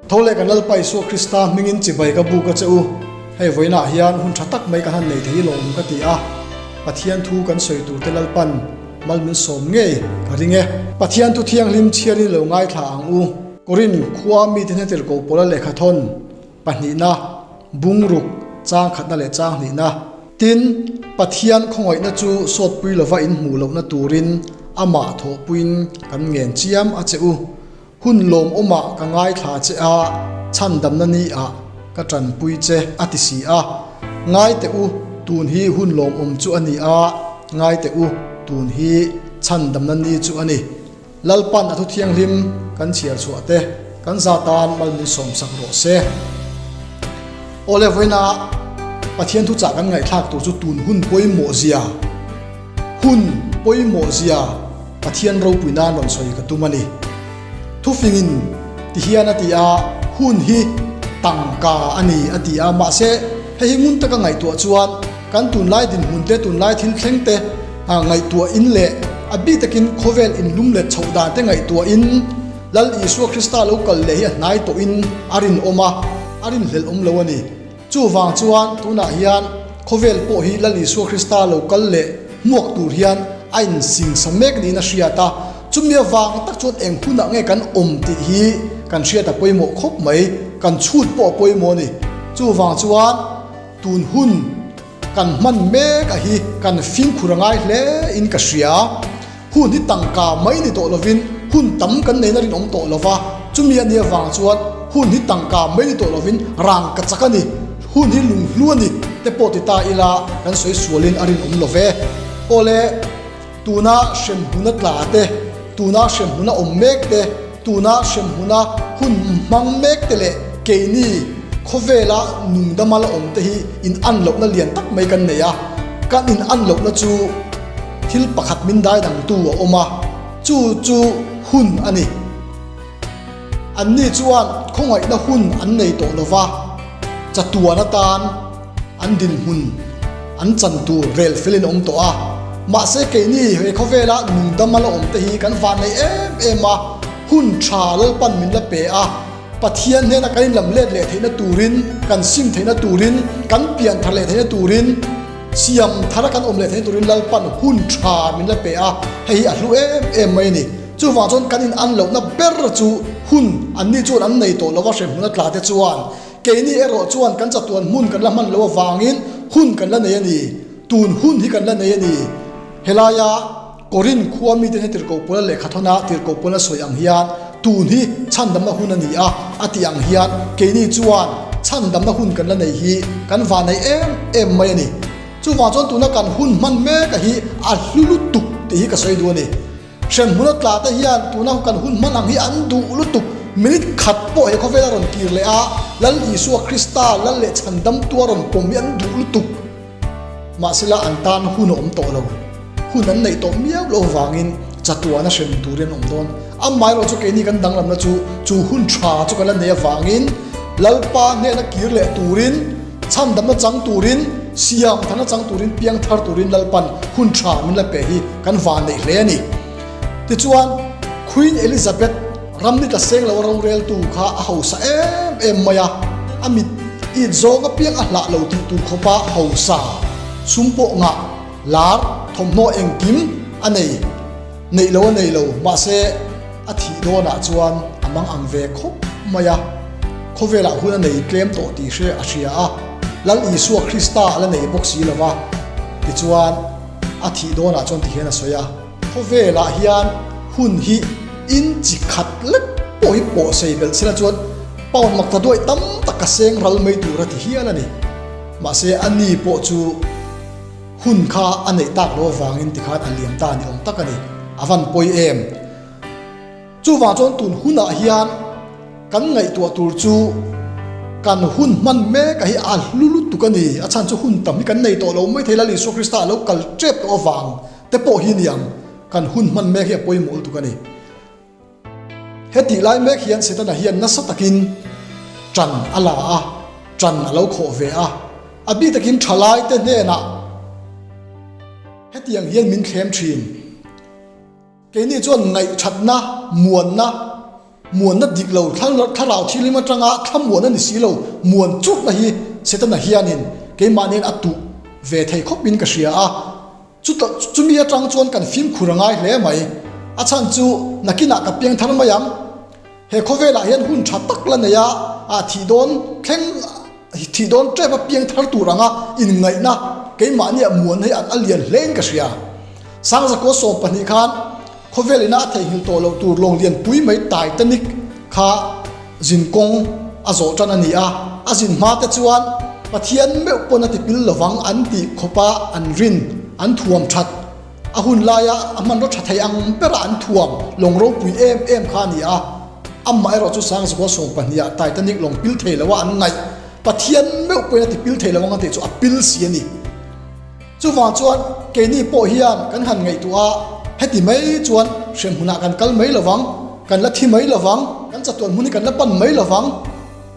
Tho leh kan Lalpa Isua Krista hmingin chibai ka buk a che u. Hei vawiinah hian hun tha tak mai kan han nei thei lawm ka ti a, Pathian thu kan sawi turte Lalpan mal min sawm ngei ka ring e. Pathian thu thianghlim chhiarin lo ngaithla ang u. Korin khua mite hnatir ko pawla lehkha thawn pahnihna, bungruk, chang khatna leh chang hnihna. Tin, Pathian khawngaihna chu sawtpui lova in hmuh lohna turin amah thawhpuiin kan ngen chiam a che u. Hun lawmawmah ka ngaithla che a, chhandamna ni ah ka tanpui che a ti si a. Ngai teh u, tun hi hun lawmawm chu a ni a, ngai teh u, tun hi chhandamna ni chu a ni. Lalpan a thu thianghlim kan chhiar chhuah te kan za tan mal min sawm sak rawh se. Awle vawiina Pathian thuchah kan ngaihthlak tur chu tun hun pawimawh zia, hun pawimawh zia Pathian ropui nan rawn sawi ka tum a ni. Thufingin ti hian a ti a, hun hi tangka a ni a ti a, mahse hei hi ngun taka ngaihtuah chuan kan tunlai dinhmun te, tunlai thil thleng te, Ngaihtuah in leh a bik takin khawvel inlum let chhoh dan te ngaihtuah in Lal Isua Krista lo kal leh hi a hnai tawh in a rinawm a, a rinhlelh awm lo a ni. Chuvang chuan tunah hian khawvel pawh hi Lal Isua Krista lo kal leh hmuak tur hian a insingsa mek niin a hriat a, chumi avang tak chuan eng hunah nge kan awm tih hi kan hriat a pawimawh khawp mai, kan chhut pawh a pawimawh a ni. Chuvang chuan tun hun. Kan hman mek a hi kan fimkhur a ngai hle in ka hria. Hun hi tangka mai ni tawh lovin hun tam kan neihna rinawm tawh lova, chumi a nih avang chuan hun hi tangka mai ni tawh lovin rang ka chak a ni, hun hi lunghlu a ni te pawh ti ta ila kan sawi sualin a rinawm lo ve. Awle. Tuna hremhmuna tla te, tuna hremhmuna awm mek te, tuna hremhmuna hun hmang mek te leh keini khawvela nungdama la awm te hi in an lohna lian tak mai kan nei a. Kan in an lohna chu thil pakhat min daidangtu a awm a, chu chu hun a ni. Anni chuan khawngaihna hun an nei tawh lova, chatuan atan an dinhmun an chan tur rel felin a awm tawh a. Mahse keini he khawvela nungdama la awm te hi kan vannei em em a, hun tha Lalpan min la pe a, Pathian hnena kan inlam let leh theihna turin, kan sim theihna turin, kan pian thar leh theihna turin, Siam thara kan awm leh theih turin Lalpan hun tha min la pe a, hei hi a hlu em em mai a ni. Chuvang chuan kan in an lohna ber chu hun an ni chuan an nei tawh lova hremhmun a tla te chuan keini erawh chuan kan chatuan hmun kan la hman loh avangin hun kan la nei a ni. Tun hun hi kan la nei a ni. Helaia Korin khua mite hian tirhkoh pawl a lehkha thawn a, tirhkoh pawl a sawi ang hian tun hi chhandamna hun a ni a, a tih ang hian keini chuan chhandamna hun kan la nei hi kan vanei em em mai a ni. Chuvang chuan tuna kan hun hman mek a hi a hlu lutuk tih hi ka sawi duh a ni. Hremhmun a tla te hian tuna kan hun hman ang hi an duh lutuk, minute khat pawh he khawvel a rawn kir leh a, Lal Isua Krista Lal leh chhandamtu a rawn pawm hi an duh lutuk. Mahsela an tan hun a awm tawh lo. Hun an neih tawh miau loh avangin chatuan a hrem turin an awm dawn. Amaherawh chu keini kan danglamna chu chu hun tha chu kan la neih avangin Lalpa hnena kir leh turin, chhandamna chang turin, siam tharna chang turin, piang thar turin Lalpan hun tha min la pe hi kan van neih hle a ni. Tichuan Queen Elizabeth ram ni tla seng lo a roreltu kha a hausa em em mai a, a mit it zawng apiang a hlah lo tih tur khawpa hausa sum pawh ngah lar thawmhnaw engkim a nei neih lo a nei lo mahse a thih dawnah chuan a mang ang ve khawp mai a, khawvelah hun a nei tlem tawh tih hre a hria a, Lal Isua Krista a la nei bawk si lo va, tichuan a thih dawnah chuan tihian a sawi a. Khawvelah hian hun hi inchi khat lek pawh hi pawh sei belh sela chuan pound makta duai tam tak a seng ral mai tur a ti hial a ni. Mahse a ni pawh chu hun kha a neih tak loh avangin tikhan a liam ta ni awm tak a ni. A van pawi em? Chuvang chuan tun hunah hian kan ngaihtuah tur chu kan hun hman mek a hi a hlu lutuk a ni. A chhan chu hun tam hi kan nei tawh lo mai thei Lal Isua Krista a lo kal tep tawh avang te pawh hi niang kan hun hman mek hi a pawimawh lutuk a ni. Hetih lai mek hian Setana hian nasa takin ṭan a la a, ṭan a lo khawh ve a, a bik takin ṭhalaite hnenah hetiang hian min thlem ṭhin. Keini chuan ngaihthatna, muanna. Muanna dik lo, thlarau thianghlim atanga thlamuan a ni si lo, muan churhna hi Setana hianin keimahniin a tuh ve thei khawpin ka hria a. Chuta chumi atang chuan kan fimkhur a ngai hle mai. A chhan chu nakinah ka piang thar mai ang. He khawvelah hian hun tha tak la nei a, ah thih dawn thleng thih dawn tep a piang thar tur anga inngaihna keimahniah muan hei an a lian hlein ka hria. Sangzakaw 12 khan khawvel ina a theihnghilh tawh loh tur lawng lian pui mai Titanic kha zin kawng a zawh tan a ni a, a zin hma te chuan Pathian meuh pawn a tipil lovang an tih khawpa an rin an thuam that. A hun laia a hmanraw tha thei ang bera an thuam lawng ropui em em kha a ni a, amah erawh chu Sangzakua sawmpahniha Titanic lawng pil thei loa an ngaih Pathian meuh pawhin a ti pil thei lo ang a tih chu a pil si a ni. Chuvang chuan keini pawh hian kan han ngaihtuah a, heti mai chuan hremhmunah kan kal mai lovang, kan la thi mai lovang, kan chatuan hmun hi kan la pan mai lovang,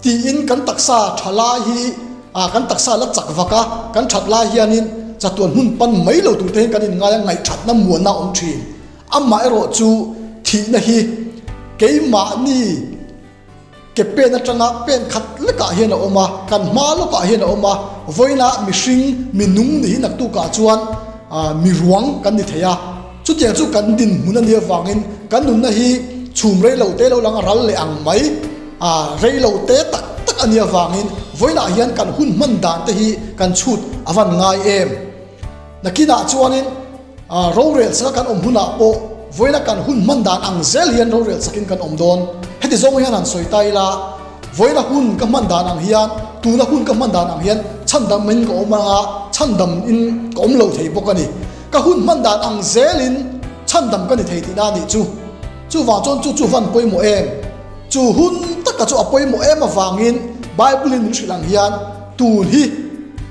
Tiin kan taksa tha lai hi ah kan taksa la chak vak a, kan that lai hianin chatuan hmun pan mai lo tur te hian kan inngai a, ngaihthatna muanna a awm thin. Amah erawh chu thihna hi keimahni ke pen atanga pen khat lekah hian a awm a, kan hma lawkah hian a awm a, vawiinah mihring mi nung ni hi naktukah chuan mi ruang kan ni thei a. Chutiang chu kan dinhmun a nih avangin kan nunna hi chhum rei lo te lo lang a ral leh ang mai. A rei lo te tak tak a nih avangin vawiinah hian kan hun hman dan te hi kan chhut a van ngai em. Nakinah chuanin rorel saka kan awm hunah pawh vawiina kan hun hman dan ang zel hian rorel sakin kan awm dawn. Heti zawng hian han sawi ta ila, vawiina hun ka hman dan ang hian, tuna hun ka hman dan ang hian chhandamin ka awm anga chhandamin ka awm lo thei bawk a ni. Ka hun hman dan ang zelin chhandam ka ni thei tihna a nih chu. Chuvang chuan chu chu van pawimawh em? Chu hun taka chu a pawimawh em avangin Bible-in min hrilh ang hian tun hi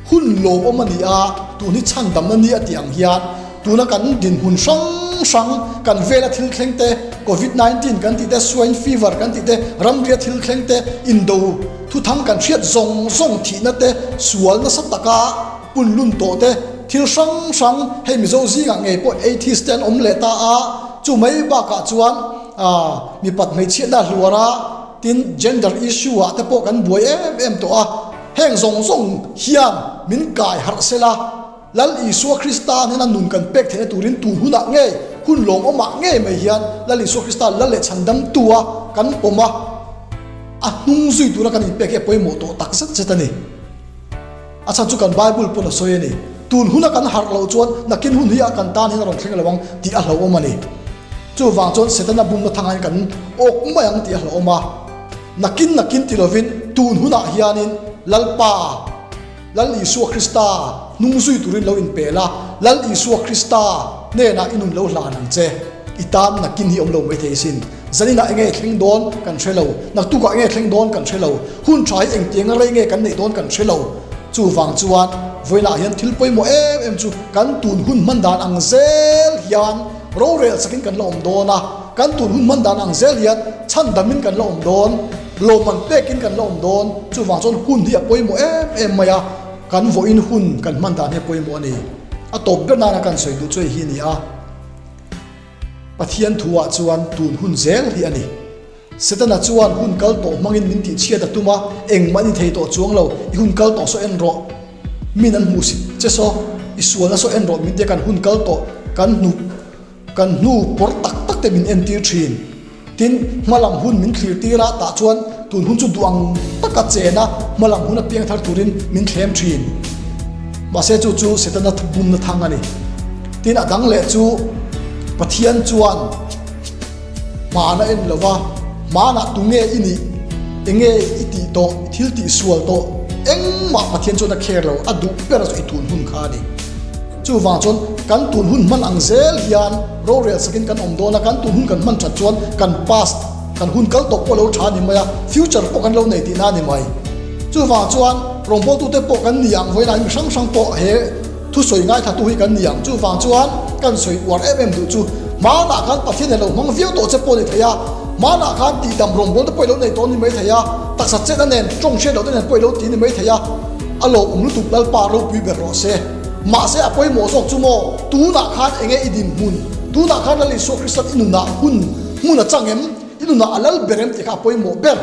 hun lawmawm a ni a, tun hi chhandamna ni a tih ang hian tuna kan dinhmun hrang hrang, kan vela thil thleng te, Covid 19 kan tih te, swine fever kan tih te, ramria thil thleng te, indo thuthang kan hriat zawng zawng thihna te, sual nasa taka punlun tawh te, thil hrang hrang, hei Mizo zingah ngei pawh atheist te an awm leh ta a, chu mai bakah chuan Aaa, mipat hmeichhiatna hluar a, tin gender issue ah te pawh kan buai em em tawh a, heng zawng zawng hian min kai harh se la, Lal Isua Krista hnena nun kan pek theihna turin tun hunah ngei, hun lawmawmah ngei mai hian Lal Isua Krista lal leh chhandamtu a kan pawm a, a hnung zui tura kan inpek hi a pawimawh tawh tak zet zet a ni. A chhan chu kan Bible pawn a sawi a ni. Tun huna kan harh loh chuan nakin hun hi a kan tan hian a rawn thleng lo ang tih a hlauhawm a ni. Chuvang chuan Setana bumna thangah hian kan awk mai ang tih a hlauhawm a. Nakin nakin ti lovin tun hunah hianin Lalpa, Lal Isua Krista hnung zui turin lo inpel a, Lal Isua Krista hnenah i nun lo hlan ang che. I tan nakin hi awm lo maithei sin. Zaninah enge thleng dawn kan hre lo, naktukah enge thleng dawn kan hre lo, hun tha hi engtianga rei nge kan neih dawn kan hre lo. Chuvang chuan vawiinah hian thil pawimawh em em chu kan tun hun hman dan ang zel hian rorel sakin kan la awm dawn a, kan tun hun hman dan ang zel hian chhandamin kan la awm dawn, lawmman pekin kan la awm dawn. Chuvang chuan hun hi a pawimawh em em mai a, kan vawiin hun kan hman dan hi a pawimawh a ni. A tawp ber nana kan sawi duh chu hei hi a ni a. Pathian thuah chuan tun hun zel hi a ni. Setana chuan hun kal tawh hmangin min tihchhiat a tum a, engmah ni thei tawh chuang lo, i hun kal tawh saw en rawh, min an hmuh sit che saw, i sualna saw en rawh min tia kan hun kal tawh kan hnu kan hnu pawr tak tak te min entir thin. Tin, hmalam hun min thlir tir a, tah chuan tun hun chu duh ang taka chen a, hmalam hun a piang thar turin min thlem thin. Mahse chu chu Setana bumna thang a ni. Tin, a dang leh chu Pathian chuan hmaan a en lo va, hmaanah tunge i nih, enge i tih tawh, i thil tih sual tawh, engmah Pathian chuan a kher lo, a duh ber chu i tun hun kha a ni. Chuvang chuan kan tun hun hman ang zel hian rorel sakin kan awm dawn a, kan tun hun kan hman that chuan kan past, kan hun kal tawh pawh lo tha a ni mai a, future pawh kan lo nei tihna a ni mai. Chuvang chuan rawngbawltute pawh kan ni ang vawiinah mi hrang hrang pawh he Thusawi ngaithlatu hi kan ni ang. Chuvang chuan kan sawi uar em em duh chu hmanah khan Pathian hi lo hmang viau tawh che pawh a ni thei a, hmanah khan tihdam rawngbawlna te pawh i lo nei tawh a ni mai thei a, taksa chetna nen tawng hriat loh te nen pawh i lo ti a ni mai thei a, a lawmawm lutuk Lalpa ropui ber rawh se. Mahse a pawimawh zawk chu maw tunah khan enge i dinhmun, tunah khan Lal Isua Kristan i nunah hun hmun a chang em? nunah a lal ber em tih kha a pawimawh ber.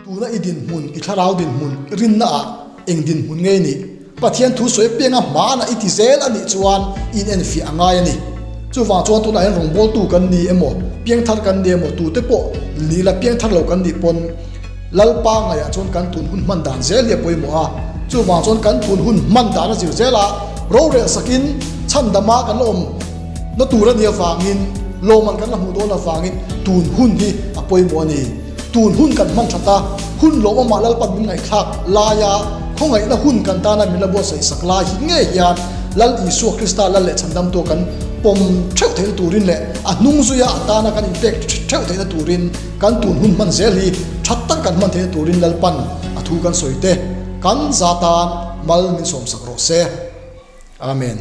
Tuna i dinhmun, i thlarau dinhmun, i rinnaah eng dinhmun nge i nih? Pathian thu sawi apianga hmanah i ti zel a nih chuan i inenfiah a ngai a ni. Chuvang chuan tunah hian rawngbawltu kan ni emaw, piangthar kan ni emaw, tute pawh ni la piangthar lo kan nih pawn Lalpa ngaihah chuan kan tun hun hman dan zel hi a pawimawh a. Chuvang chuan kan tun hun hman dan a zir zel a, rorel sakin chhandama kan la awm na tur a nih avangin lawmman kan la hmuh dawn avangin tun hun hi a pawimawh a ni. Tun hun kan hman that a, hun lawmawmah Lalpan min ngaihthlak laia khawngaihna hun kan tana min la buatsaih sak lai hi ngei hian Lal Isua Krista Lal leh Chhandamtu kan pawm theuh theihna turin leh a hnung zuia a tana kan inpek theuh theihna turin kan tun hun hman zel hi that tak kan hman theihna turin Lalpan a thu kan sawi te kan za tan mal min sawmsak rawh se. Amen.